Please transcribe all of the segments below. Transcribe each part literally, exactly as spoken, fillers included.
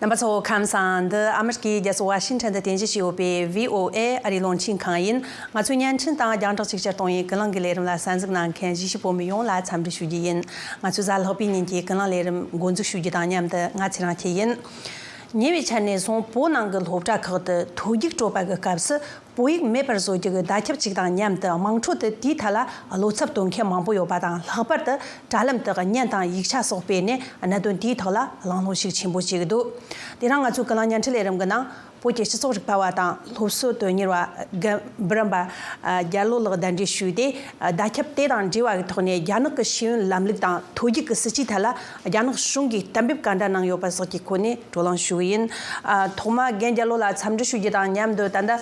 རྣམ་པ་ཚོ་ཁམས་བཟང་། འདི་ཨ་མི་རི་ཀའི་རྒྱལ་ས་ཝ་ཤིང་ཊོན་དུ་རྟེན་གཞི་བྱས་ཡོད་པའི་བྷི་ཨོ་ཨེ་ཨ་རིའི་རླུང་འཕྲིན་ཁང་ཡིན། ང་ཚོའི་བརྙན་འཕྲིན་དང་རྒྱང་བསྒྲགས་ཅིག་ཅར་གཏོང་ཡིན། ཀུན་གླེང་གི་ལས་རིམ་ལ་གསན་གཟིགས་གནང་མཁན་གཞིས་བྱེས་བོད་མི་ཡོངས་ལ་འཚམས་འདྲི་ཞུ་རྒྱུ་ཡིན། ང་ཚོས་གཟའ་ལྷག་པའི་ཉིན་གྱི་ཀུན་གླེང་ལས་རིམ་འགོ་འཛུགས་ཞུ་རྒྱུ་དང་མཉམ་དུ་ང་ཚེ་རིང་སྐྱིད་ཡིན། ཉེ་བའི་ཆར་ནས་བཟུང་བོད་ནང་གི་སློབ་གྲྭ་ཁག་ཏུ་ཐོ་རྒྱུགས་སྤྲོད་པ་གི་སྐབས་སུ། བོད་ཡིག་མེད་པར་བཟོ་རྒྱུ་གི་བརྡ་ཁྱབ་ཅིག་དང་མཉམ་དུ། དམངས་ཁྲོད་དུ་དེའི་ཐད་ལ་བློ་འཚབ་སྟོན་མཁན་མང་པོ་ཡོད་པ་དང་། ལྷག་པར་དུ་དྲ་ལམ་དུ་བརྙན་དང་ཡིག་ཆ་སོགས་སྤེལ་ནས་གནད་དོན་དེའི་ཐོག་ལ་གླེང་སློང་ཤུགས་ཆེན་པོ་བྱེད་ཀྱི་འདུག་དེ་རིང་ང་ཚོའི་ཀུན་གླེང་བརྙན་འཕྲིན་ལས་རིམ་གྱི་ནང་། བོད་ཀྱི་སྤྱི་ཚོགས་རིག་པ་བ་དང་སློབ་གསོ་དོན་གཉེར་བ་རྒན་འབུམ་རམས་པ་རྒྱལ་ལོ་ལགས་གདན་འདྲེན་ཞུས་ཏེ། བརྡ་ཁྱབ་དེ་དང་འབྲེལ་བ་གི་ཐོག་ནས། རྒྱ་ནག་གི་ཤེས་ཡོན་ལམ་ལུགས་དང་ཐོ་རྒྱུགས་ཀྱི་སྲིད་ཇུས་ཐད་ལ་རྒྱ་ནག་གཞུང་གིས་གཏན་འབེབས་ག་འདྲ་གནང་ཡོད་པ་སོགས་ཀྱི་སྐོར་ནས་བགྲོ་གླེང་ཞུ་གི་ཡིན། ཨ། ཐོག་མ་རྒན་རྒྱལ་ལོ་ལ་འཚམས་འདྲི་ཞུ་རྒྱུ་དང་མཉམ་དུ། ད་ལྟ་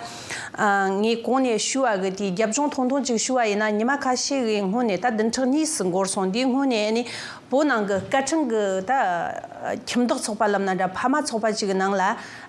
ཨ་ངས་གོང་ནས་ཞུས་པ་གི་དེའི་རྒྱབ་ལྗོངས་ཐུང་ཐུང་ཅིག་ཞུས་པ་ཡིན་ན། ཉི་མ་ཁ་ཤས་ཀྱི་སྔོན་ནས། ད་བདུན་ཕྲག་གཉིས་སུ་འགོར་སོང་། དེའི་སྔོན་ནས་ཨ་ནི་བོད་ནང་གི་སྐད་འཕྲིན་གྱི་ད་ཁྱིམ་བདག་ཚོགས་པ་ལབ་ན་འདྲ། ཕ་མ་ཚོགས་པ་ཅིག་གི་ནང་ལ་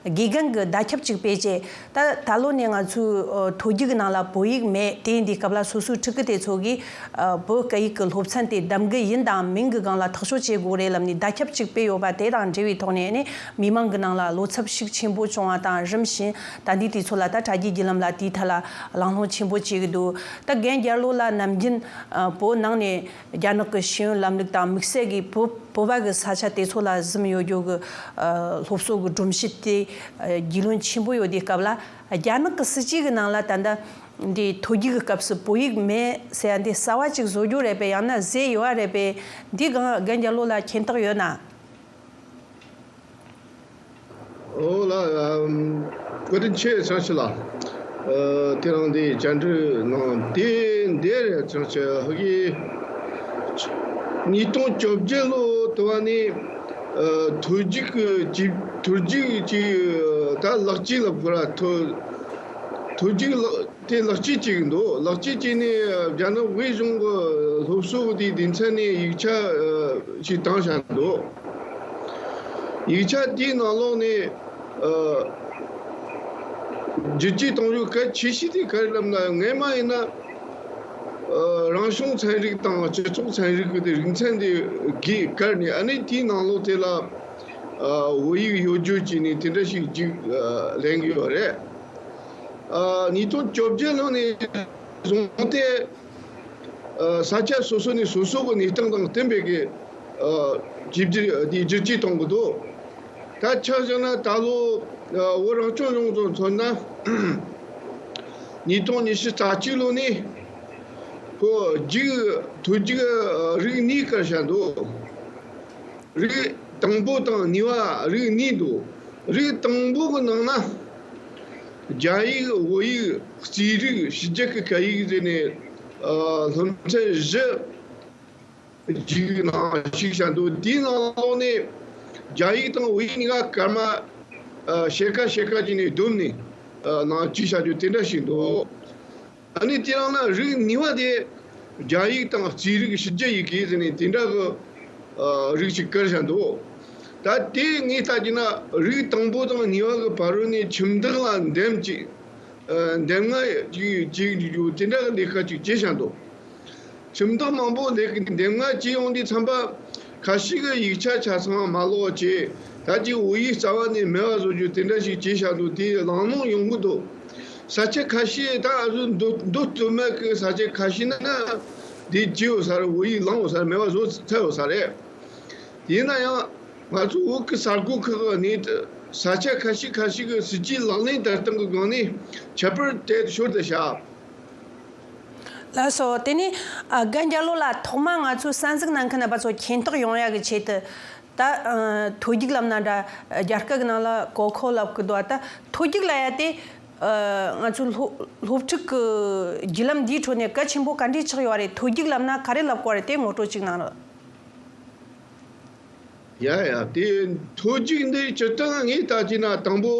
དགེ་རྒན་གྱི་བརྡ་ཁྱབ་ཅིག་སྤེལ་རྗེས། ད་ད་ལོ་ནས་ང་ཚོའི་ཨ་ཐོ་རྒྱུགས་ནང་ལ་བོད་ཡིག་མེད། དེ་ཡིན་དུས་སྐབས་ལ་སོ་སོའི་ཕྲུ་གུ་དེ་ཚོ་གིས་ཨ་བོད་སྐད་ཡིག་གི་སློབ་ཚན་དེ་གདམ་གི་ཡིན་དང་མིན་གྱི་སྒང་ལ་ཐག་གཅོད་བྱེད་དགོས་རེད་ལབ་ནས་བརྡ་ཁྱབ་ཅིག་སྤེལ་ཡོད་པ་དེ་དང་འབྲེལ་བའི་ཐོག་ནས་ནི། མི་མང་གི་ནང་ལ་བློ་འཚབ་ཤུགས་ཆེན་པོ་བྱུང་བ་དང་། རིམ་བཞིན་ད་ལྟའི་དུས་ཚོད་ལ་ད་དྲ་རྒྱའི་བརྒྱུད་ལམ་ལ་དེའི་ཐད་ལ་གླེང་སློང་ཆེན་པོ་བྱེད་ཀྱི་འདུག་ད་རྒན་རྒྱལ་ལོ་ལགས་ནམ་རྒྱུན་ཨ་བོད་ནང་ནས་རྒྱ་ནག་གི་ཤེས་ཡོན་ལམ་ལུགས་དང་དམིགས་བསལ་གྱིས་བོད་བོད་པ་གི་ས་ཆ་དེ་ཚོ་ལ་གཟིམ་ཡོད་རྒྱུ་གི་ཨ་སློབ་གསོ་གི་སྒྲོམ་གཞི་དེ་ཨ་རྒྱུས་ལོན་ཆེན་པོ་ཡོད་དུས་སྐབས་ལ། རྒྱ་ནག་གི་སྲིད་ཇུས་ཀྱི་ནང་ལ་ད་ལྟ་འདི་ཐོ་རྒྱུགས་ཀྱི་སྐབས་སུ་བོད་ཡིག་མེད་ཟེར་ཡ་འདི་གསར་བ་ཅིག་བཟོ་རྒྱུ་རེད་པས། ཡང་ན་ཟས་ཡོད་པ་རེད་པས། འདི་སྒང་རྒན་རྒྱལ་ལོ་ལ་མཁྱེན་རྟོགས་ཡོད་ན། ཨོ་ལ། ཨམ། བཀའ་དྲིན་ཆེ་བྱང་ཆུབ་ལགས། ཨ་དེ་རིང་འདི་བཅར་འདྲི་གནང་དེ་འདི་རེད། བྱང་ཆུབ་ཧ་གི། ཉིས་སྟོང་བཅོ་བརྒྱད་ལོ་དུ་བ་ནི་ཨ་ཐོ་རྒྱུགས་ཀྱི་ཅིག་ཐོ་རྒྱུགས་ཀྱི་ད་ལག་ཁྱེར་ལ་བོར་ཐོ་ཐོ་རྒྱུགས་ལག་དེ་ལག་ཁྱེར་བྱེད་ཀྱི་འདུག་ལག་ཁྱེར་བྱས་ནས་རྒྱ་ནག་དབུས་གཞུང་གི་སློབ་གསོ་གི་དེའི་སྡེ་ཚན་ནས་ཡིག་ཆ་ཨ་ཞིག་བཏང་བཞག་འདུག་ཡིག་ཆ་དེའི་ནང་ལོགས་ནས་ཨ་བསྒྱུར་བཅོས་གཏོང་རྒྱུ་གལ་ཆེ་ཤོས་དེ་ག་རེ་ལབ་ན། སྔོན་མ་ཡིན་ན་ཨ་རང་བྱུང་ཚན་རིག་དང་སྤྱི་ཚོགས་ཚན་རིག་གི་དེ་རིག་ཚན་དེ་གིས་བཀར་ནས། ཨ་ནི་དེའི་ནང་ལོགས་དེ་ལ་ཨ་བོད་ཡིག་ཡོད་རྒྱུ་བྱས་ནས་དེ་འདྲ་ཞིག་ཅིག་ཨ་ལེན་གྱི་ཡོད་རེད། ཨ་ཉིས་སྟོང་བཅོ་བརྒྱད་ལོ་ནས་བཟུང་སྟེ། ཨ་ས་ཆ་སོ་སོ་ནས་སོ་སོ་གི་གནས་སྟངས་དང་བསྟུན་པའི་གི་ཨ་བསྒྱུར་བསྒྱུར་དེ་བསྒྱུར་བཅོས་གཏོང་གི་འདུག་ད་ཆ་བཞག་ན་ད་ལོ་ཨ་བོད་རང་སྐྱོང་ལྗོངས་ཚོ་མཚོན་ན། ཉིས་སྟོང་ཉི་ཤུ་རྩ་གཅིག་ལོ་ནས་ཁོ་རྒྱུགས་ཐོ་རྒྱུགས་ཨ་རིགས་གཉིས་བཀར་བཞག་འདུག་རིགས་དང་པོ་དང་གཉིས་པ་རིགས་གཉིས་འདུག་རིགས་དང་པོ་གི་ནང་ན་རྒྱ་ཡིག་བོད་ཡིག་རྩིས་རིག་ཕྱི་རྒྱལ་གྱི་སྐད་ཡིག་ཟེར་ནས་ཨ་སློབ་ཚན་བཞི་ཅིག་ནང་ཞུགས་བཞག་འདུག་དེའི་ནང་ལོགས་ནས་རྒྱ་ཡིག་དང་བོད་ཡིག་གཉིས་ཀ་སྐར་མ་ཨ་ཕྱེད་ཀ་ཕྱེད་ཀ་བྱས་ནས་བསྡོམས་ནས་ཨ་ནང་བཅུག་བཞག་རྒྱུ་དེ་འདྲ་ཞིག་འདུག་ཨ་ནི་དེ་རིང་ན་རིགས་གཉིས་པ་དེ་རྒྱ་ཡིག་དང་རྩིས་རིག་ཕྱི་རྒྱལ་ཡི་གེ་ཟེར་ནས་དེ་འདྲ་གི་ཨ་རིགས་ཤིག་བཀར་བཞག་འདུག་ད་དེ་ངས་ལྟ་རྒྱུ་ན་རིགས་དང་པོ་དང་གཉིས་པ་གི་བར་རོལ་ནས་ཁྱིམ་བདག་ལ་འདེམས་ཅིག་ཨ་འདེམས་ངག་ཅིག་ཅིག་དེ་འདྲ་གི་ལས་ཀ་ཅིག་བྱས་བཞག་འདུག་ཁྱིམ་བདག་མང་པོ་ལས་ཀའི་འདེམས་ངག་བྱས་ཡོང་དུས་ཙམ་པ། ཁ་ཤས་ཀྱིས་ཡིག་ཆ་ཆ་ཚང་མ་ཀློག་བྱས། ད་ཅིག་བོད་ཡིག་རྩ་བ་ནས་མེད་པ་བཟོ་རྒྱུ་དེ་འདྲ་ཞིག་བྱས་བཞག་འདུག་དེ་གླེང་སློང་ཡོང་གི་འདུག་ས་ཆ་ཁ་ཤས། ད་ཨ་ཟུ་མདོ་མདོ་སྟོད་སྨད་ཀྱི་ས་ཆ་ཁ་ཤས་ན་དེ་བྱས་ཡོད་ས་རེད། བོད་ཡིག་བླངས་ཡོད་ས་རེད། མེད་པ་བཟོ་ཚར་ཡོད་ས་རེད། ཡིན་ན་ཡང་ང་ཚོ་བོད་ཀྱི་ས་ཁུལ་ཁག་གི་ནས་ས་ཆ་ཁ་ཤས་ཁ་ཤས་ཀྱི་སྲིད་ཇུས་ལག་ལེན་བསྟར་སྟངས་ཀྱི་སྒང་ནས་ཁྱད་པར་དེ་ཤོར་ཏེ་བཞག་ལགས་སོ། དེ་ནས་ཨ་རྒན་རྒྱལ་ལོ་ལགས། ཐོག་མ་ང་ཚོའི་གསན་གཟིགས་གནང་མཁན་རྣམ་པ་ཚོ་མཁྱེན་རྟོགས་ཡོང་ཡག་གི་ཆེད་དུ། ད་ཨ་ཐོ་རྒྱུགས་ལབ་ན་འདྲ། རྒྱ་སྐད་ཀྱི་ནང་ལ་གོ་ཁོ་ལབ་ཀྱི་འདུག་ད་ཐོ་རྒྱུགས་ལབ་ཡ་དེ་ཨ་ང་ཚོའི་སློབ་སློབ་ཕྲུག་གི་བརྒྱུད་ལམ་འདིའི་ཁྲོད་ནས་གལ་ཆེན་པོ་ག་འདྲས་ཆགས་ཡོད་རེད། ཐོ་རྒྱུགས་ལབ་ན་ག་རེ་ལབ་དགོས་རེད། དེ་ངོ་སྤྲོད་ཅིག་གནང་རོགས། ཡ་ཡ། དེ་ཐོ་རྒྱུགས་འདི་སྤྱིར་བཏང་ངས་ལྟ་བྱས་ན་དང་པོ་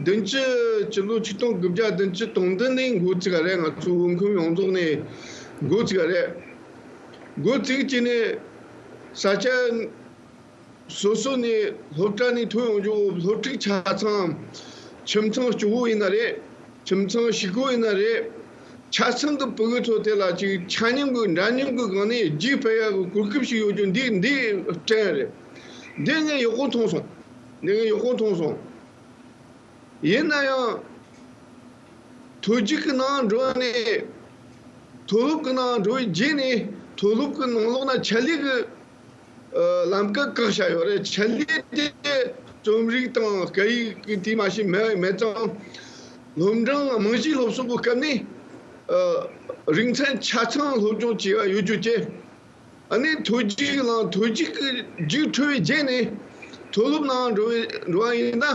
བདུན་ཅུ། སྤྱི་ལོ་ཆིག་སྟོང་དགུ་བརྒྱ་བདུན་ཅུ་དོན་བདུན་ནས་འགོ་བཙུགས་པ་རེད། ང་ཚོ་བོད་ཁམས་ཡོངས་རྫོགས་ནས་འགོ་བཙུགས་པ་རེད། འགོ་བཙུགས་བྱས་ནས་ས་ཆ་སོ་སོ་ནས་སློབ་གྲྭ་ནས་ཐོན་ཡོང་རྒྱུ་སློབ་ཕྲུག་ཆ་ཚང་། ཁྱིམ་ཚང་གཅིག་པོ་ཡིན་ན་རེད། ཁྱིམ་ཚང་ཕྱུག་པོ་ཡིན་ན་རེད། ཆ་ཚང་གི་ཕྲུ་གུ་ཚོ་དེ་ལ་ཅིག་ཆ་སྙོམས་ཀྱི་འདྲ་མཉམ་གྱི་སྒང་ནས་རྒྱུགས་ཕུལ་ཡག་གི་གོ་སྐབས་ཤིག་ཡོད་རྒྱུ་འདི་འདི་སྤྲད་རེད། འདི་ངས་ཡག་པོ་མཐོང་སོང་། འདི་གི་ཡག་པོ་མཐོང་སོང་། ཡིན་ན་ཡང་། མཐོ་རྒྱུགས་ཀྱི་ནང་འགྲོ་ནས། མཐོ་སློབ་ཀྱི་ནང་འགྲོ་བའི་རྗེས་ནས་མཐོ་སློབ་ཀྱི་ནང་ལོགས་ན་ཆེད་ལས་ཀྱི་ཨ་ལམ་ཀ་བཀག་བཞག་ཡོད་རེད། ཆེད་ལས་དེ་རྩོམ་རིག་དང་སྐད་ཡིག་གི་དེ་མ་ཞིག་མེད་མེད་ཙང་། སློབ་འབྲིང་རྨང་གཞིའི་སློབ་གསོ་གི་སྐབས་ནས་ཨ་རིག་ཚན་ཆ་ཚང་སློབ་སྦྱོང་བྱས་པ་ཡོད་རྒྱུ་བཅས། ཨ་ནི་མཐོ་རྒྱུགས་ལ་མཐོ་རྒྱུགས་ཀྱི་རྒྱུགས་འཕྲོད་པའི་རྗེས་ནས་མཐོ་སློབ་ནང་འགྲོ་བའི་འགྲོ་བ་ཡིན་ན།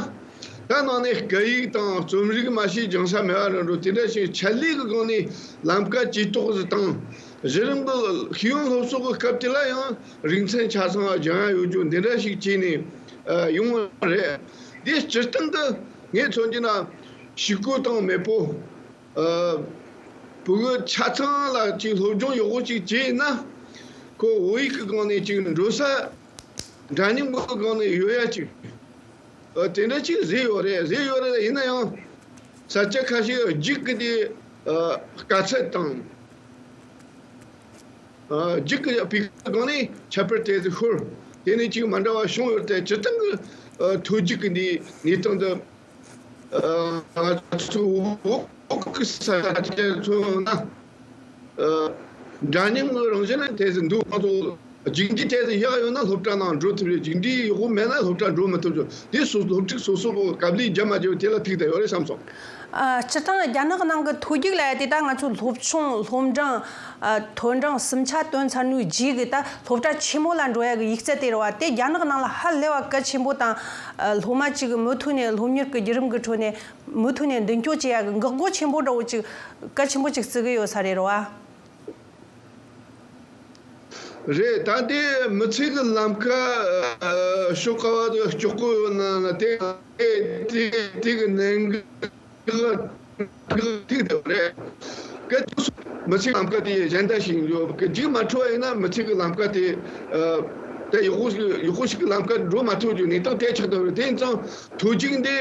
ད་ནང་ནས་སྐད་ཡིག་དང་རྩོམ་རིག་མ་ཞིག་སྦྱང་ས་མེད་པ་རེད་འགྲོ། དེ་འདྲ་ཞིག་ཆེད་ལས་ཀྱི་སྒང་ནས་ལམ་ཀ་ཇུས་གཏོགས་དང་། གཞི་རིམ་གྱི་ཤེས་ཡོན་སློབ་གསོ་གི་སྐབས་དེ་ལ་ཡང་རིག་ཚན་ཆ་ཚང་སྦྱང་ཡ་ཡོད་རྒྱུ་འདི་འདྲ་ཞིག་བྱས་ནས་ཨ་ཡོང་བ་རེད། འདི་སྤྱིར་བཏང་གི་ངས་མཚོན་རྒྱུ་ན་ཕྱུག་པོ་དང་མེད་པོ། ཨ། ཕྲུ་གུ་ཆ་ཚང་ལ་ཅིག་སློབ་སྦྱོང་ཡག་པོ་ཅིག་བྱས་ན། ཁོ་བོད་ཡིག་གི་སྒང་ནས་ཅིག་འགྲོ་ས་འདྲ་མཉམ་གྱི་སྒང་ནས་ཡོད་ཡ་ཅིག་ཨ། དེ་འདྲ་ཅིག་བཟོས་ཡོད་རེད། བཟོས་ཡོད་རེད། ཡིན་ན་ཡང་ས་ཆ་ཁ་ཤས་རྒྱུགས་ཀྱི་དེ་ཨ་དཀའ་ཚེགས་དང་། ཨ། རྒྱུགས་ཀྱི་སྤུས་ཀ་སྒང་ནས་ཁྱད་པར་དེ་ཚོ་ཤོར། དེ་ནས་ཅིག་མ་འདྲ་བ་བྱུང་ཡོད་རེད། དེ་སྤྱིར་བཏང་གི་ཨ་མཐོ་རྒྱུགས་ཀྱི་འདི་གནས་སྟངས་འདི། ང་ཚོ་བོད་ཀྱི་ས་ཆ་ཚོ་ན་འདྲ་མཉམ་གྱི་རང་བཞིན་ལ་དེ་ཚོ་འདུག་ང་ཚོ་རྒྱུགས་འབྲས་དེ་ཚོ་ཡག་ཡོད་ན་སློབ་གྲྭ་ནང་འགྲོ་ཐུབ་རེད། རྒྱུགས་འབྲས་ཡག་པོ་མེད་ན་སློབ་གྲྭ་འགྲོ་མི་ཐུབ་ཅོ། དེ་སོ་སློབ་ཕྲུག་སོ་སོ་གི་སྐབས་ལས་རྒྱ་མ་རྒྱ་བོ་དེ་ལ་ཐུག་བསྡད་ཡོད་རེད་བསམ་སོང་། ཨ། སྤྱིར་བཏང་རྒྱ་ནག་ནང་གི་མཐོ་རྒྱུགས་ལ་དེ་ད་ང་ཚོ་སློབ་ཆུང་སློབ་འབྲིང་། ཨ། མཐོ་འབྲིང་གསུམ་ཆ་བཏོན་ཚར་ནུས་རྗེས་ཀྱི་ད་སློབ་གྲྭ་ཆེན་མོ་ལ་འགྲོ་ཡ་གི་ཡིག་ཚད་དེ་རེད་བ། དེ་རྒྱ་ནག་ནང་ལ་ཧ་ལས་པ་གལ་ཆེན་པོ་དང་། ཨ། སློབ་མ་གཅིག་གི་མུ་མཐུད་ནས་སློབ་གཉེར་གྱི་བརྒྱུད་རིམ་གྱི་ཁྲོད་ནས་མུ་མཐུད་ནས་མདུན་སྐྱོད་བྱེད་ཡ་གི་འགག་སྒོ་ཆེན་པོ་འདྲ་བོ་གཅིག་གལ་ཆེན་པོ་གཅིག་བརྩི་གི་ཡོད་ས་རེད་རེད་བ། རེད། ད་དེ་མི་ཚེ་གི་ལམ་ཁ་ཨ་ཤོག་ཁ་བ་དེ་སྐྱོ་གོ་ཡོད་ན་ན་དེ་དེ་དེ་གི་ནང་གི་ཐིག་དེ་རེད། གལ་ཏེ་མི་ཚེ་ལམ་ཁ་དེ་གཞན་དག་ཞིག་ཡོད་གི་རྒྱུགས་མ་འཕྲོ་བ་ཡིན་ན་མི་ཚེ་གི་ལམ་ཁ་དེ་ཨ་དེ་ཡག་པོ་ཞིག་ཡག་པོ་ཞིག་གི་ལམ་ཁ་འགྲོ་མ་ཐུབ་རྒྱུ་གནས་སྟངས་དེ་ཆགས་བསྡད་རེད། དེ་ཡིན་ཙང་མཐོ་རྒྱུགས་འདི།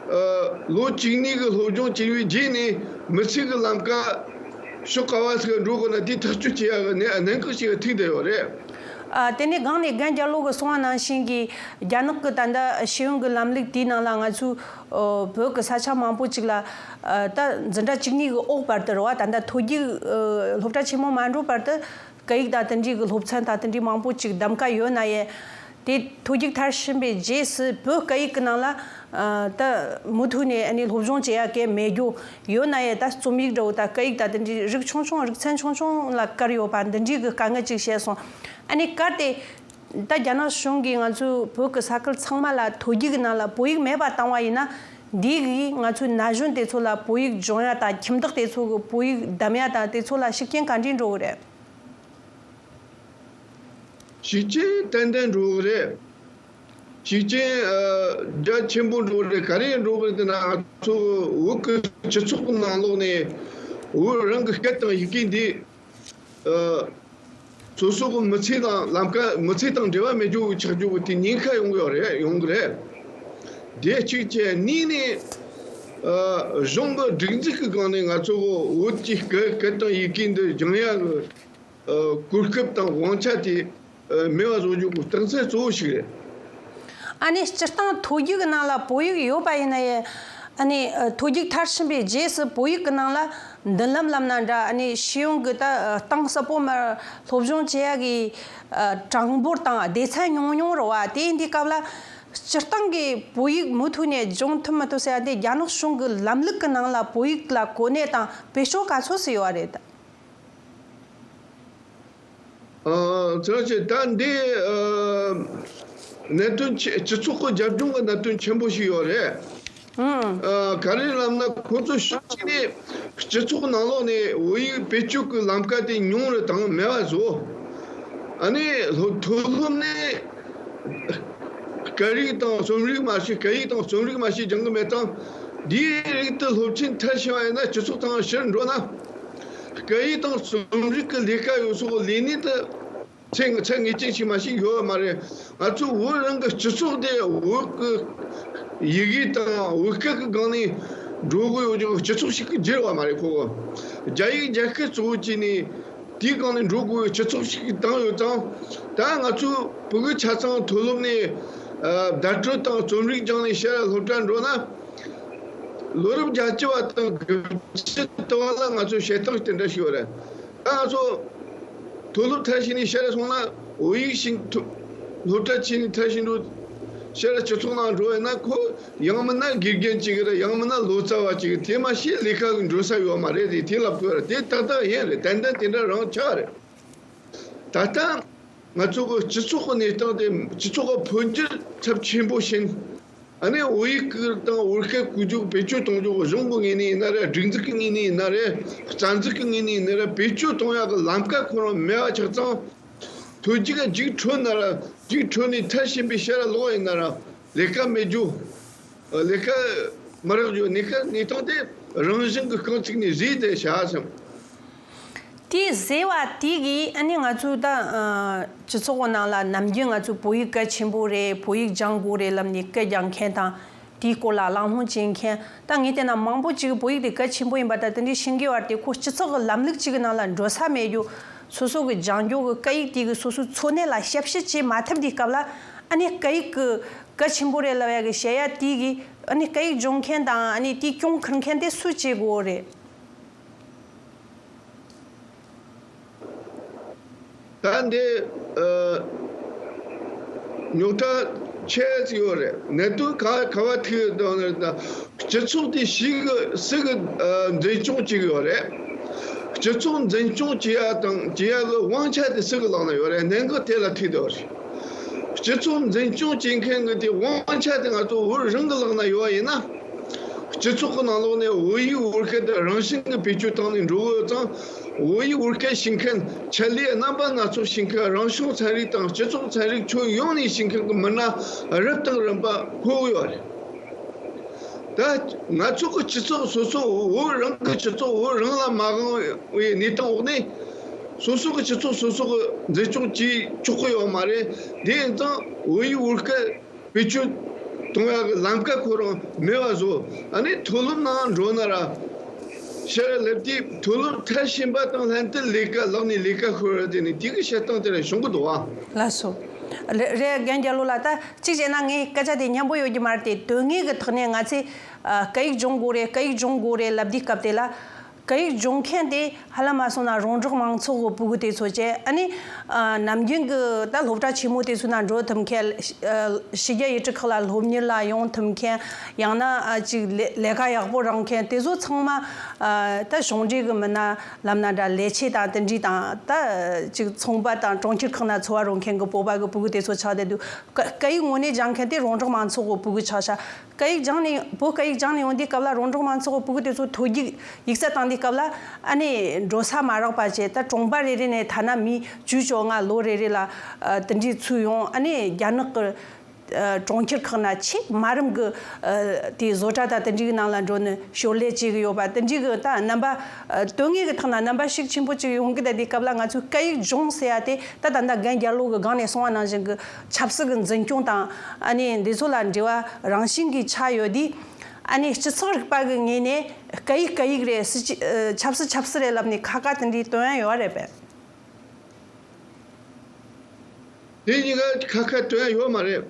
ཨ། ལོ་གཅིག་གཉིས་ཀྱི་སློབ་སྦྱོང་བྱས་པའི་རྗེས་ནས་མི་ཚེ་གི་ལམ་ཀ་ཤོག་ཁ་བ་ཞིག་འགྲོ་དགོས་ན་དེ་ཐག་གཅོད་བྱེད་ཡ་གི་གནད་འགག་ཅིག་ཐུག་བསྡད་ཡོད་རེད། ཨ། དེ་ནས་སྒང་ནས་རྒན་རྒྱལ་ལོ་གིས་གསུངས་པ་ནང་བཞིན་གྱི་རྒྱ་ནག་གི་ད་ལྟ་ཤེས་ཡོན་གྱི་ལམ་ལུགས་དེའི་ནང་ལ་ང་ཚོའི་ཨ་བོད་ཀྱི་ས་ཆ་མང་པོ་ཅིག་ལ་ཨ་ད་འཛིན་གྲྭ་བཅུ་གཉིས་ཀྱི་འོག་བར་དུ་རེད་བ། ད་ལྟ་མཐོ་རྒྱུགས་ཨ་སློབ་གྲྭ་ཆེན་མོ་མ་འགྲོ་བར་དུ། སྐད་ཡིག་དང་དེ་འདྲའི་གི་སློབ་ཚན་དང་དེ་འདྲའི་མང་པོ་ཅིག་གདམ་ག་ཡོད་ན་ཡང་། དེ་མཐོ་རྒྱུགས་མཐར་ཕྱིན་པའི་རྗེས་སུ་བོད་སྐད་ཡིག་གི་ནང་ལ་ཨ་ད་མུ་མཐུད་ནས་ཨ་ནི་སློབ་སྦྱོང་བྱེད་ཡ་གལ་མེད་རྒྱུ་ཡོད་ན་ཡང་། ད་རྩོམ་ཡིག་འདྲ་བོ་དང་སྐད་ཡིག་དང་དེ་འདྲའི་རིགས་ཆུང་ཆུང་རིག་ཚན་ཆུང་ཆུང་ལ་བཀར་ཡོད་པ་འདི་འདྲའི་གི་དཀའ་ངལ་ཅིག་བཤད་སོང་། ཨ་ནི་གལ་ཏེ་ད་རྒྱ་ནག་གཞུང་གིས་ང་ཚོའི་བོད་ཀྱི་ས་ཁུལ་ཚང་མ་ལ་མཐོ་རྒྱུགས་ཀྱི་ནང་ལ་བོད་ཡིག་མེད་པ་བཏང་བ་ཡིན་ན། འདི་གིས་ང་ཚོའི་ན་གཞོན་དེ་ཚོ་ལ་བོད་ཡིག་སྦྱོང་ཡ་དང་ཁྱིམ་བདག་དེ་ཚོ་གི་བོད་ཡིག་གདམ་ཡ་དང་དེ་ཚོ་ལ་ཤུགས་རྐྱེན་ག་འདྲས་འགྲོ་གི་རེད། ཤུགས་རྐྱེན་ཏན་ཏན་འགྲོ་གི་རེད། ཤུགས་རྐྱེན་ཨ་རྒྱ་ཆེན་པོ་འགྲོ་གི་རེད། ག་རེ་འགྲོ་གི་རེད་ཟེར་ན་ང་ཚོ་བོད་ཀྱི་སྤྱི་ཚོགས་ཀྱི་ནང་ལོགས་ནས་བོད་རང་གི་སྐད་དང་ཡི་གེ་འདི་ཨ་སོ་སོ་གི་མི་ཚེ་དང་ལམ་ཀ་མི་ཚེ་དང་འབྲེལ་བ་མེད་རྒྱུ་གི་ཆགས་རྒྱུ་གི་དེ་ཉེན་ཁ་ཡོང་གི་ཡོད་རེད། ཡོང་གི་རེད། དེ་གཅིག་བྱས། གཉིས་ནས་ཨ་གཞུང་གི་སྒྲིག་འཛུགས་ཀྱི་སྒང་ནས་ང་ཚོ་བོད་ཀྱི་སྐད་སྐད་དང་ཡི་གེ་འདི་སྦྱང་ཡ་གི་ཨ་གོ་སྐབས་དང་དབང་ཆ་དེ་ཨ་མེད་པ་བཟོ་རྒྱུ་གི་རྟགས་མཚན་གཙོ་བོ་ཞིག་རེད། ཨ་ནི་སྤྱིར་བཏང་མཐོ་རྒྱུགས་ཀྱི་ནང་ལ་བོད་ཡིག་ཡོད་པ་ཡིན་ན་ཡང་། ཨ་ནི་ཨ་མཐོ་རྒྱུགས་མཐར་ཕྱིན་པའི་རྗེས་སུ་བོད་ཡིག་གི་ནང་ལ་མདུན་ལམ་ལབ་ན་འདྲ། ཨ་ནི་ཤེས་ཡོན་གྱི་ད་ཨ་གཏིང་ཟབ་པོ་མར་སློབ་སྦྱོང་བྱེད་ཡ་གི་ཨ་གྲངས་འབོར་དང་སྡེ་ཚན་ཉུང་ཉུང་རེད་བ། དེ་འདི་སྐབས་ལ་སྤྱིར་བཏང་གི་བོད་ཡིག་མུ་མཐུད་ནས་སྦྱོང་ཐུབ་མི་ཐུབ་ཟེར་ཡ་དེ་རྒྱ་ནག་གཞུང་གི་ལམ་ལུགས་ཀྱི་ནང་ལ་བོད་ཡིག་ལ་གོ་གནས་དང་བེད་སྤྱོད་ག་ཚོད་སུ་ཡོད་རེད། ཨ་ཚར་ཆེ་ད་འདི་ཨ་གནད་དོན་ཆེ། སྤྱི་ཚོགས་ཀྱི་རྒྱབ་ལྗོངས་ཀྱི་གནད་དོན་ཆེན་པོ་ཞིག་ཡོད་རེད། ཨ་ག་རེ་ལབ་ན་ཁོ་ཚོ་ཕྱོགས་གཅིག་ནས་སྤྱི་ཚོགས་ནང་ལོགས་ནས་བོད་ཡིག་བེད་སྤྱོད་ཀྱི་ལམ་ཀ་དེ་ཉུང་རུ་དང་མེད་པ་བཟོ། ཨ་ནི་སློབ་མཐོ་སློབ་ནས་སྐད་རིགས་དང་རྩོམ་རིག་མ་ཞིག་སྐད་ཡིག་དང་རྩོམ་རིག་མ་ཞིག་སྦྱང་གི་མེད་དང་། འདིའི་རིགས་དེ་སློབ་ཆེན་མཐར་ཕྱིན་པ་ཡིན་ན་སྤྱི་ཚོགས་དང་ཕྱིར་འགྲོ་ན། སྐད་ཡིག་དང་རྩོམ་རིག་གི་ལས་ཀ་ཡོད་སོགས་ལས་གནས་དེ་ཚད་ཚད་ངེས་ཅན་ཞིག་མ་ཞིག་ཡོད་པ་མ་རེད། ང་ཚོ་བོད་རང་གི་སྤྱི་ཚོགས་དེ་བོད་ཀྱི་ཡི་གེ་དང་བོད་སྐད་ཀྱི་སྒང་ནས་འགྲོ་དགོས་ཡོད་ཀྱང་སྤྱི་ཚོགས་ཤིག་གི་བསྒྱུར་བ་མ་རེད། ཁོ་གོ་རྒྱ་ཡིག་རྒྱ་སྐད་གཙོ་བོ་བྱས་ནས་དེའི་སྒང་ནས་འགྲོ་དགོས་ཡོད་སྤྱི་ཚོགས་ཤིག་གི་བཏང་ཡོད་ཙང་། ད་ང་ཚོ་ཕྲུ་གུ་ཆ་ཚང་མཐོ་སློབ་ནས་ བརྡ་སྤྲོད་དང་རྩོམ་རིག་སྦྱངས་ནས་ཕྱིར་སློབ་གྲྭར་འགྲོ་ན། ལོ་རབས་བརྒྱད་ཅུ་བ་དང་དགུ་བཅུ་དུ་བ་ལ་ང་ཚོ་བྱེད་སྟངས་དེ་འདྲ་ཞིག་ཡོད་རེད། ད་ང་ཚོ་མཐོ་སློབ་མཐར་ཕྱིན་ནས་ཕྱིར་སོང་ན། བོད་ཡིག་ཤེས། མཐོ་སློབ་གྲྭ་ཕྱིན་ནས་མཐར་ཕྱིན་འགྲོ། ཕྱིར་སྤྱི་ཚོགས་ནང་འགྲོ་ཡིན་ན། ཁོ་ཡང་མིན་ན་དགེ་རྒན་ཅིག་རེད། ཡང་མིན་ན་ལོ་ཙཱ་བ་ཅིག་དེ་མ་གཞི་ལས་ཀ་གི་འགྲོ་ས་ཡོད་མ་རེད། དེ་དེ་ལབ་དགོས་རེད། དེ་ཏག་ཏག་ཡིན་རེད། ཏན་ཏན་དེ་འདྲ་རང་ཆགས་རེད། ད་ལྟ་ང་ཚོ་གི་སྤྱི་ཚོགས་ཀྱི་གནས་སྟངས་དེ། སྤྱི་ཚོགས་ཀྱི་འཕོ་འགྱུར་ཚབས་ཆེན་པོ་ཕྱིན། ཨ་ནི་བོད་ཡིག་གི་དང་བོད་སྐད་བཀོལ་སྤྱོད་བེད་སྤྱོད་གཏོང་རྒྱུ། གཞུང་གི་ངོས་ནས་ཡིན་ན་རེད། སྒྲིག་འཛུགས་ཀྱི་ངོས་ནས་ཡིན་ན་རེད། རྩ་འཛུགས་ཀྱི་ངོས་ནས་ཡིན་ན་རེད། བེད་སྤྱོད་གཏོང་ཡག་གི་ལམ་ཁ་ཁོ་རང་མེད་པ་ཆགས་ཙང་། ཐོན་སྐྱེད་ཀྱི་རྒྱུགས་འཕྲོད་ན་ར། རྒྱུགས་འཕྲོད་ནས་མཐར་ཕྱིན་པའི་ཕྱིར་ལོག་ཡིན་ན་ར། ལས་ཀ་མེད་རྒྱུ། ལས་ཀ་མི་རག་རྒྱུ། ལས་ཀ་གནས་སྟངས་དེ་རང་བཞིན་གྱི་རྐང་ཚུགས་ནས་བཟོས་ཏེ་བཞག་བསམ། དེ་བཟོས་པ་དེ་གིས་ཨ་ནི་ང་ཚོའི་ད་སྤྱི་ཚོགས་ཀྱི་ནང་ལ་ནམ་རྒྱུན་ང་ཚོ་བོད་ཡིག་གལ་ཆེན་པོ་རེད། བོད་ཡིག་སྦྱང་དགོས་རེད་ལབ་ནས་སྐད་རྒྱག་མཁན་དང་། དེའི་སྐོར་ལ་གླེང་སློང་བྱེད་མཁན། ད་ངས་བལྟས་ན་མང་པོ་ཅིག་བོད་ཡིག་དེ་གལ་ཆེན་པོ་ཡིན་པ་དང་། དེ་འདྲའི་ཤེས་ཀྱི་ཡོད་རེད་དེ། ཁོ་སྤྱི་ཚོགས་ཀྱི་ལམ་ལུགས་ཅིག་གི་ནང་ལ་འགྲོ་ས་མེད་རྒྱུ། སོ་སོ་གི་སྦྱང་རྒྱུ་གི་སྐད་ཡིག་དེ་གི་སོ་སོའི་འཚོ་གནས་ལ་ཞབས་ཕྱི་བྱེད་མ་ཐུབ་དུས་སྐབས་ལ། ཨ་ནི་སྐད་ཡིག་གི་གལ་ཆེན་པོ་རེད་ལབ་ཡ་གི་བཤད་ཡ་དེ་གི། ཨ་ནི་སྐད་ཡིག་སྦྱོང་མཁན་དང་། ཨ་ནི་དེའི་གྱོང་ཁུར་མཁན་དེ་སུས་བྱེད་དགོས་རེད། ད་འདི་ཨ་རྙོག་དྲ་ཆེ་ཙིག་ཡོད་རེད། གནད་དོན་ག་ག་བ་ཐུག་ཡོད་དོན་རེད་ད། སྤྱི་ཚོགས་དེ་ཞིག་གི་སུ་གི་ཨ་འཛིན་སྐྱོང་བྱེད་གི་ཡོད་རེད། སྤྱི་ཚོགས་འཛིན་སྐྱོང་བྱེད་ཡ་དང་བྱེད་ཡ་གི་དབང་ཆ་དེ་སུ་གི་ལག་ན་ཡོད་རེད། གནད་འགག་དེ་ལ་ཐུག་བསྡད་ཡོད་རེད། སྤྱི་ཚོགས་འཛིན་སྐྱོང་བྱེད་མཁན་གི་དེ་དབང་ཆ་དེ་ང་ཚོ་བོད་རང་གི་ལག་ན་ཡོད་པ་ཡིན་ན། སྤྱི་ཚོགས་ཀྱི་ནང་ལོགས་ནས་བོད་ཡིག་བོད་སྐད་དེ་རང་བཞིན་གྱི་བེད་སྤྱོད་བཏང་ནས་འགྲོ་གི་ཡོད་ཙང་། བོད་ཡིག་བོད་སྐད་ཤེས་མཁན། ཆེད་ལས་རྣམ་པ་སྣ་ཚོགས་ཤེས་མཁན། རང་གཞུང་ཚན་རིག་དང་སྤྱི་ཚོགས་ཚན་རིག་ཁྱོན་ཡོངས་ནས་ཤེས་མཁན་གྱི་མི་སྣ་རབ་དང་རིམ་པ་དགོས་ཀྱི་ཡོད་རེད། ད་ང་ཚོ་གི་སྤྱི་ཚོགས་སོ་སོ། བོད་རང་གི་སྤྱི་ཚོགས་བོད་རང་ལ་མ་དབང་བའི་གནས་སྟངས་འོག་ནས། སོ་སོ་གི་སྤྱི་ཚོགས་སོ་སོ་གི་འཛིན་སྐྱོང་བྱེད་ཆོག་གི་ཡོད་མ་རེད། དེ་ཡིན་ཙང་བོད་ཡིག་བོད་སྐད་བེད་སྤྱོད་གཏོང་ཡག་གི་ལམ་ཁ་ཁོ་རང་མེད་པ་བཟོ། ཨ་ནི་མཐོ་སློབ་ནང་འགྲོ་ན་ར། ཕྱིར་སླེབས་དུས་མཐོ་སློབ་མཐར་ཕྱིན་པ་དང་ལྷན་དུ་ལས་ཀ་ལག་ནས་ལས་ཀ་ཤོར་བ་དེ་ནི་དེ་གི་བཤད་སྟངས་དེ་ར་བྱུང་གི་འདུག་བ། ལགས་སོ། རེད་རེད། རྒན་རྒྱལ་ལོ་ལགས། ད་གཅིག་བྱས་ན་ངའི་སྐད་ཆ་དེ་སྙན་པོ་ཡོད་ཀྱི་མ་རེད་དེ། དོན་དངོས་ཀྱི་ཐོག་ནས་ང་ཚོས་ཨ་སྐད་ཡིག་སྦྱོང་དགོས་རེད། སྐད་ཡིག་སྦྱོང་དགོས་རེད་ལབ་དུས་སྐབས་དེ་ལ། སྐད་ཡིག་སྦྱོང་མཁན་དེ་ཧ་ལམ་མ་སོང་ན་རོང་འབྲོག་མང་ཚོགས་ཀྱི་ཕྲུ་གུ་དེ་ཚོ་བྱས། ཨ་ནི་ཨ་ནམ་རྒྱུན་གྱི་ད་སློབ་གྲྭ་ཆེན་མོ་དེ་ཚོ་ནང་འགྲོ་ཐུབ་མཁན། ཨ་ཕྱི་རྒྱལ་ཡུལ་གྲུ་ཁག་ལ་སློབ་གཉེར་ལ་ཡོང་ཐུབ་མཁན། ཡང་ན་ཨ་ཅིག་ལས་ལས་ཀ་ཡག་པོ་རག་མཁན་དེ་ཚོ་ཚང་མ། ཨ་ད་གཞུང་འབྲེལ་གྱི་མི་སྣ་ལབ་ན་འདྲ། ལས་བྱེད་དང་དེ་འདྲ་དང་། ད་ཅིག་ཚོང་པ་དང་གྲོང་ཁྱེར་ཁག་ན་འཚོ་བ་རོལ་མཁན་གྱི་བོད་པ་གི་ཕྲུ་གུ་དེ་ཚོ་ཆགས་བསྡད་འདུག་སྐད་ཡིག་དངོས་གནས་སྦྱང་མཁན་དེ་རོང་འབྲོག་མང་ཚོགས་ཀྱི་ཕྲུ་གུ་ཆགས་ཤག་སྐད་ཡིག་སྦྱངས་ནས། བོད་སྐད་ཡིག་སྦྱངས་ནས་ཡོང་དུས་སྐབས་ལ། རོང་འབྲོག་མང་ཚོགས་ཀྱི་ཕྲུ་གུ་དེ་ཚོ་མཐོ་རྒྱུགས་ཡིག་ཚད་བཏང་དུས་སྐབས་ལ། ཨ་ནི་འགྲོ་ས་མ་རག་པ་བྱས། ད་གྲོང་པ་རེ་རེ་ནས་ཐ་ན་མི་བཅུ་བཅོ་ལྔ་ལོ་རེ་རེ་ལ་ཨ་དེ་འདྲའི་ཚུར་ཡོང་། ཨ་ནི་རྒྱ་ནག་གི་ཨ་གྲོང་ཁྱེར་ཁག་ན་ཆེས་དམའ་རིམ་གྱི་ཨ་དེ་བཟོ་གྲྭ་དང་དེ་འདྲའི་ནང་ལ་འགྲོ་ནས་ཞོར་ལས་བྱེད་ཀྱི་ཡོད་པ། དེ་འདྲའི་གི་ད་རྣམ་པ་ཨ་དོན་དངོས་ཀྱི་ཐོག་ན་རྣམ་པ་ཤུགས་ཆེན་པོ་ཅིག་ཡོང་གི་བསྡད་དུས་སྐབས་ལ། ང་ཚོས་སྐད་ཡིག་སྦྱོང་ཟེར་ཡ་དེ། ད་ད་ལྟ་རྒན་རྒྱལ་ལོ་གི་སྒང་ནས་གསུངས་པ་ནང་བཞིན་གྱི་ཆབ་སྲིད་ཀྱི་འཛིན་སྐྱོང་དང་། ཨ་ནི་འདི་ཚོ་ལ་འབྲེལ་བ་རང་བཞིན་གྱིས་ཆགས་ཡོད་དུས། ཨ་ནི་སྤྱི་ཚོགས་རིག་པ་གི་ངོས་ནས་སྐད་ཡིག་སྐད་ཡིག་རེད། སྲིད་སྤྱི་ཨ་ཆབ་སྲིད་ཆབ་སྲིད་རེད་ལབ་ནས་ཁ་ཁ་དེ་འདྲའི་སྟོན་ཡ་ཡོད་རེད་པས། དེ་གཉིས་ཀ་ཁ་ཁ་སྟོན་ཡ་ཡོད་མ་རེད།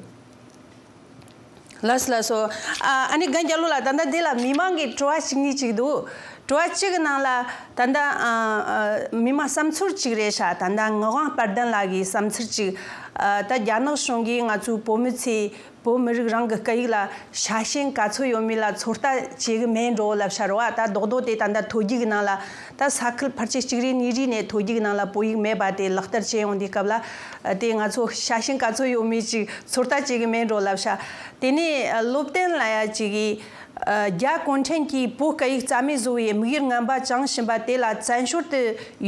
ལགས་སོ་ལགས་སོ། ཨ་ཨ་ནི་རྒན་རྒྱལ་ལོ་ལགས། ད་ལྟ་འདི་ལ་མི་མང་གི་དྲི་བ་ཞིག་གཉིས་ཅིག་འདུག་དྲི་བ་གཅིག་གི་ནང་ལ་ད་ལྟ་ཨ་ཨ་མི་མང་བསམ་ཚུལ་གཅིག་རེད་ཤག་ད་ལྟ་ངག་དབང་དཔལ་ལྡན་ལགས་ཀྱི་བསམ་ཚུལ་གཅིག་ཨ་ད་རྒྱ་ནག་གཞུང་གིས་ང་ཚོའི་བོད་མི་ཚོས་བོད་མི་རིགས་རང་གི་སྐད་ཡིག་ལ་ཤ་ཞེན་ག་ཚོད་ཡོད་མེད་ལ་ཚོད་ལྟ་བྱེད་གི་མེད་འགྲོ་ལབ་ཤག་རེད་བ། ད་རྡོག་རྡོག་དེ་ད་ལྟ་མཐོ་རྒྱུགས་ཀྱི་ནང་ལ། ད་ས་ཁུལ་ཕལ་ཆེར་གཅིག་རེ་གཉིས་རེ་ནས་མཐོ་རྒྱུགས་ནང་ལ་བོད་ཡིག་མེད་པ་དེ་ལག་བསྟར་བྱས་ཡོང་དུས་སྐབས་ལ། ཨ་དེ་ང་ཚོ་ཤ་ཞེན་ག་ཚོད་ཡོད་མེད་ཅིག་ཚོད་ལྟ་བྱེད་གི་མེད་འགྲོ་ལབ་ཤག་དེ་ནས་ཨ་བློ་བརྟན་ལབ་ཡ་ཅིག་གིས། ཨ་རྒྱ་གུང་ཁྲན་གྱིས་བོད་སྐད་ཡིག་རྩ་མེད་བཟོ་བའི་དམིགས་ཡུལ་ངན་པ་བཅངས་བཞིན་པ་དེ་ལ་བཙན་བྱོལ་དུ་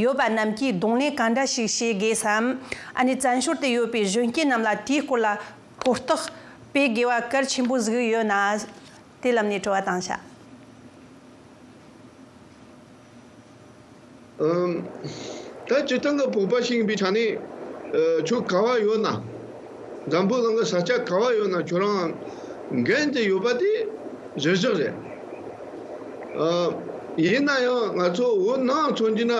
ཡོད་པ་རྣམས་ཀྱིས་གདོང་ལེན་ག་འདྲ་ཞིག་བྱེད་དགོས་སམ། ཨ་ནི་བཙན་བྱོལ་དུ་ཡོད་པའི་གཞོན་སྐྱེས་རྣམས་ལ་དེའི་སྐོར་ལ་གོ་རྟོགས་སྤེལ་དགོས་པ་གལ་ཆེན་པོ་ཟིག་ཡོད་ན། དེ་ལམ་ནས་དྲི་བ་བཏང་ཤག་ཨམ། ད་སྤྱིར་བཏང་གི་བོད་པ་ཞིག་ཡིན་པའི་ཆ་ནས། ཨ་ཁྱོད་ག་བ་ཡོད་ན། འཛམ་བུ་གླིང་གི་ས་ཆ་ག་བ་ཡོད་ན་ཁྱོད་རང་འགན་དེ་ཡོད་པ་དེ་གཞིར་བཞག་རེད། ཨ་ཡིན་ན་ཡང་ང་ཚོ་བོད་ནང་མཚོན་རྒྱུ་ན།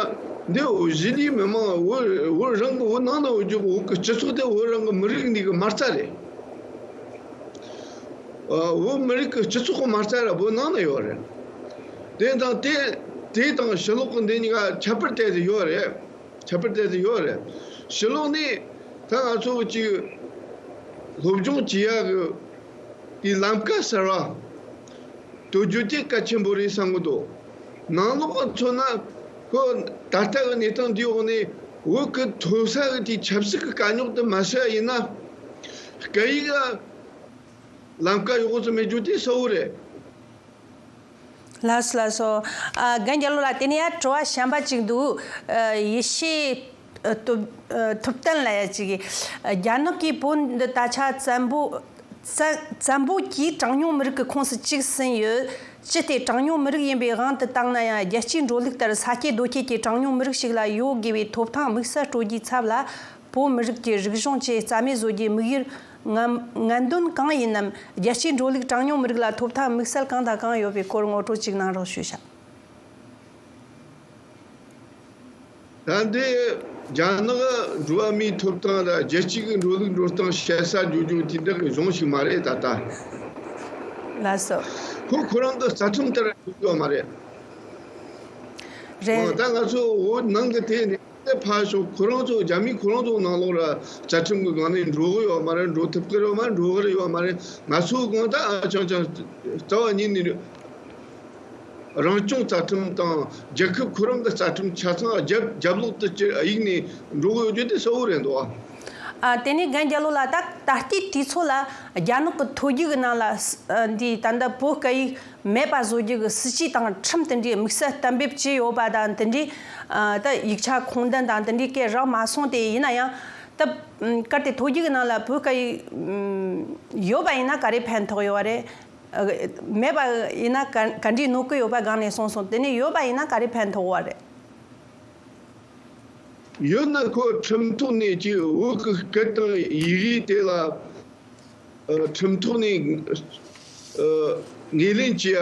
འདི་བོད་གཞིས་ལུས་མི་མང་། བོད་བོད་རང་གི་བོད་ནང་ན་ཡོད་རྒྱུ་བོད་ཀྱི་སྤྱི་ཚོགས་དེ་བོད་རང་གི་མི་རིགས་འདི་གི་མ་རྩ་རེད། བོད་མི་རིགས་ཀྱི་སྤྱི་ཚོགས་ཀྱི་མ་རྩ་ར་བོད་ནང་ན་ཡོད་རེད། དེ་དང་དེ་དེ་དང་ཕྱི་ལོགས་ཀྱི་འདི་གཉིས་ཀ་ཁྱད་པར་དེ་ཚོ་ཡོད་རེད། ཁྱད་པར་དེ་ཚོ་ཡོད་རེད། ཕྱི་ལོགས་ནས་ད་ང་ཚོ་ཅིག་སློབ་སྦྱོང་བྱེད་ཡག་གི་དེ་ལམ་ཀ་གསར་བ་གཏོད་རྒྱུ་དེ་གལ་ཆེན་པོ་རེད་བསམ་གི་འདུག་ནང་ལོགས་ཀྱི་མཚོན་ན་ཁོ་ད་ལྟ་གི་གནས་སྟངས་འདིའི་འོག་ནས་བོད་ཀྱི་མཐོ་ས་གི་དེ་ཆབ་སྲིད་ཀྱི་དཀའ་རྙོག་དེ་མ་སེལ་ཡིན་ན་སྐད་ཡིག་ལ་ལམ་ཀ་ཡག་པོ་ཙམ་མེད་རྒྱུ་དེ་གསལ་བོ་རེད། ལགས་སོ་ལགས་སོ། ཨ། རྒན་རྒྱལ་ལོ་ལགས། དེ་ནས་ཡང་དྲི་བ་གཞན་པ་ཅིག་འདུག་ཨ། ཡེ་ཤེས། ཨ། ཐུབ། ཨ། ཐུབ་བསྟན་ལགས་ཡ་ཅིག་གིས། ཨ། རྒྱ་ནག་གིས་བོད་འདི་ད་ཆ་བཙན་པོ། བཙན། བཙན་པོ་གྱིས་གྲངས་ཉུང་མི་རིགས་ཀྱི་ཁོངས་སུ་བཅུག་ཟིན་ཡོད། ཅི་སྟེ་གྲངས་ཉུང་མི་རིགས་ཡིན་པའི་དབང་དུ་བཏང་ན་ཡང་རྒྱལ་སྤྱིའི་འགྲོ་ལུགས་ལྟར་ས་སྐྱེས་རྡོ་སྐྱེས་ཀྱི་གྲངས་ཉུང་མི་རིགས་ཤིག་ལ་ཡོད་དགོས་པའི་ཐོབ་ཐང་དམིགས་བསལ་སྤྲོད་རྒྱུའི་ཚབ་ལ། བོད་མི་རིགས་ཀྱི་རིག་གཞུང་བཅས་རྩ་མེད་བཟོ་རྒྱུའི་དམིགས་ཡུལ། ངན། ངན་དོན་གང་ཡིན་ནམ། རྒྱལ་སྤྱིའི་འགྲོ་ལུགས་གྲངས་ཉུང་མི་རིགས་ལ་ཐོབ་ཐང་དམིགས་བསལ་གང་དང་གང་ཡོད་པའི་སྐོར་ངོ་སྤྲོད་ཅིག་གནང་རོགས་ཞུ་ཤག་ད་འདི་རྒྱ་ནག་འགྲོ་བ་མིའི་ཐོབ་ཐང་ལ་རྒྱལ་སྤྱི་གི་འགྲོ་ལུགས་འགྲོ་སྟངས་བཤད་ས་རྒྱུ་རྒྱུ་དེ་འདྲ་གི་གཞུང་ཞིག་མ་རེད་ད་ལྟ། ལགས་སོ། ཁོ་ཁོ་རང་གི་རྩ་ཁྲིམས་ལྟར་ཡོད་མ་རེད། རེད། ཨོ། ད་ང་ཚོ་བོད་ནང་གི་དེ་ནས་དེ་ཕར་ཞོག་ཁོ་རང་ཚོ་རྒྱ་མི་ཁོ་རང་ཚོ་ནང་ལོགས་ལ་རྩ་ཁྲིམས་གི་སྒང་ནས་འགྲོ་གི་ཡོད་མ་རེད། འགྲོ་ཐུབ་གི་རེད་མ་རེད། འགྲོ་གི་རེད་ཡོད་མ་རེད། ང་ཚོ་གང་ད་ཨ་ཅང་ཅང་རྩ་བ་ཉིད་ནས་རང་སྐྱོང་རྩ་ཁྲིམས་དང་རྒྱལ་ཁབ་ཁོ་རང་གི་རྩ་ཁྲིམས་ཆ་ཚང་རྒྱབ་རྒྱབ་ལོག་ཏུ་ཅི་གཡུག་ནས་འགྲོ་གི་ཡོད་རྒྱུ་དེ་གསལ་བོ་རེད་འདུག་ཨ། ཨ། དེ་ནས་རྒན་རྒྱལ་ལོ་ལགས། ད་ད་ལྟའི་དུས་ཚོད་ལ་རྒྱ་ནག་གི་ཐོ་རྒྱུགས་ནང་ལ་ཨ། འདི་ད་ལྟ་བོད་སྐད་ཡིག་མེད་པ་བཟོ་རྒྱུ་གི་སྲིད་ཇུས་དང་ཁྲིམས་དེ་འདྲའི་དམིགས་བསལ་གཏན་འབེབས་བྱས་ཡོད་པ་དང་། དེ་འདྲའི་ཨ། ད་ཡིག་ཆ་ཁུངས་ལྡན་དང་དེ་འདྲའི་སྐད་རག་མ་སོང་སྟེ། ཡིན་ན་ཡང་ད་གལ་ཏེ་ཐོ་རྒྱུགས་ནང་ལ་བོད་སྐད་ཡིག་ཡོད་པ་ཡིན་ན་ག་རེ་ཕན་ཐོགས་ཡོད་རེད། ཨ། མེད་པ་ཡིན་ན་ག་ག་འདྲའི་གནོད་ཀྱི་ཡོད་པ་སྒང་ནས་གསུངས་སོང་། དེ་ནས་ཡོད་པ་ཡིན་ན་ག་རེ་ཕན་ཐོགས་པ་རེད། ཡོད་ན་ཁོ་ཁྲིམས་ཐོག་ནས་ཀྱི་བོད་ཀྱི་སྐད་དང་ཡི་གེ་དེ་ལ་ཨ། ཁྲིམས་ཐོག་ནས་ཨ། ངོས་ལེན་བྱེད་ཡ།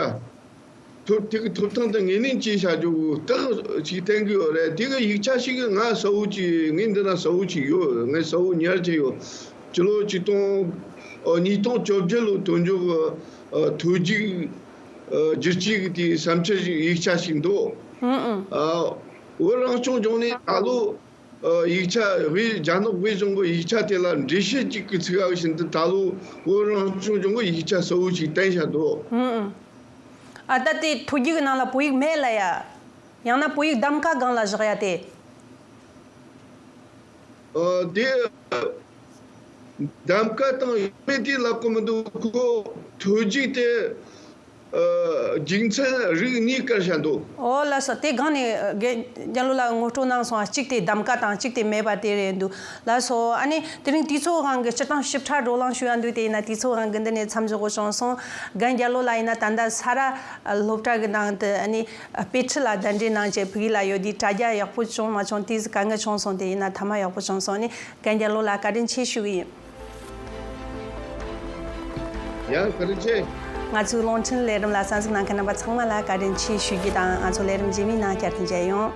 ཐོབ། དེ་གི་ཐོབ་ཐང་དེ་ངོས་ལེན་བྱེད་བྱ་རྒྱུ་ཏག་ཅིག་བསྟན་གི་ཡོད་རེད། དེ་གི་ཡིག་ཆ་ཞིག་ང་གསལ་བོ་ཅིག་ངའི་འདི་ན་གསལ་བོ་ཅིག་ཡོད། ངས་གསལ་བོ་ཉར་བྱས་ཡོད། སྤྱི་ལོ་ཆིག་སྟོང་། ཨ། ཉིས་སྟོང་བཅོ་བརྒྱད་ལོ་དོན་འཇོག་གི་ཨ། ཐོ་རྒྱུགས་ཨ། བསྒྱུར་བཅོས་ཀྱི་དེའི་བསམ་འཆར་ཞིག་ཡིག་ཆ་ཞིག་འདུག་ཨང་ཨང་། ཨ། བོད་རང་སྐྱོང་ལྗོངས་ནས་ད་ལོ་ཨ། ཡིག་ཆ་དབུས། རྒྱ་ནག་དབུས་གཞུང་གི་ཡིག་ཆ་དེ་ལ་འགྲེལ་བཤད་ཅིག་གི་ཚིག་ཨ་བཞིན་དུ་ད་ལོ་བོད་རང་སྐྱོང་ལྗོངས་ཀྱི་ཡིག་ཆ་གསལ་བོ་ཞིག་བསྟན་བཞག་འདུག་ཨང་ཨང་། ཨ། ད་དེ་ཐོ་རྒྱུགས་ཀྱི་ནང་ལ་བོད་ཡིག་མེད་ལ་ཡ། ཡང་ན་བོད་ཡིག་གདམ་ཀ་སྒང་ལ་བཞག་ཡ་དེ། ཨ། དེ་གདམ་ཀ་དང་ཡོད་མེད་དེ་ལབ་གི་མི་འདུག་ཁོ་ཐོ་རྒྱུགས་དེ་ཨ། རྒྱུགས་ཚན་རིགས་གཉིས་བཀར་བཞག་འདུག་ཨོ་ལགས་སོ། དེ་སྒང་ནས་རྒན་རྒྱལ་ལོ་ལགས་ངོ་སྤྲོད་གནང་སོང་ཨ། གཅིག་དེ་གདམ་ཀ་དང་གཅིག་དེ་མེད་པ་དེ་རེད་འདུག་ལགས་སོ། ཨ་ནི་དེ་རིང་དུས་ཚོད་དབང་གིས་སྤྱིར་བཏང་ཞིབ་ཕྲ་བགྲོ་གླེང་ཞུ་ཡ་འདུག་དེ་ཡིན་ན་དུས་ཚོད་དབང་གིས་འདི་ནས་མཚམས་འཇོག་དགོས་བྱུང་སོང་། རྒན་རྒྱལ་ལོ་ལགས་ཡིན་ན་ད་ལྟ་ས་རཱ་སློབ་གྲྭ་གི་ནང་དུ་ཨ་ནི་དཔེ་ཁྲིད་ལ་གདན་འདྲེན་གནང་བྱས་ཕ་གི་ལ་ཡོད། དེའི་དྲ་རྒྱ་ཡག་པོ་བྱུང་མ་བྱུང་དེ་ཟིག་དཀའ་ངལ་བྱུང་སོང་། དེ་ཡིན་ན་མཐའ་མ་ཡག་པོ་བྱུང་སོང་། ཨ་ནི་རྒན་རྒྱལ་ལོ་ལགས་བཀའ་དྲིན་ཆེ་ཞུ་གི་ཡིན། ཡང་བཀའ་དྲིན་ཆེ། ང་ཚོའི་རླུང་འཕྲིན་ལས་རིམ་ལ་གསན་གཟིགས་གནང་མཁན་རྣམ་པ་ཚང་མ་ལ་བཀའ་དྲིན་ཆེ་ཞུ་རྒྱུ་དང་། ང་ཚོ་ལས་རིམ་རྗེས་མའི་ནང་བསྐྱར་དུ་མཇལ་ཡོང་།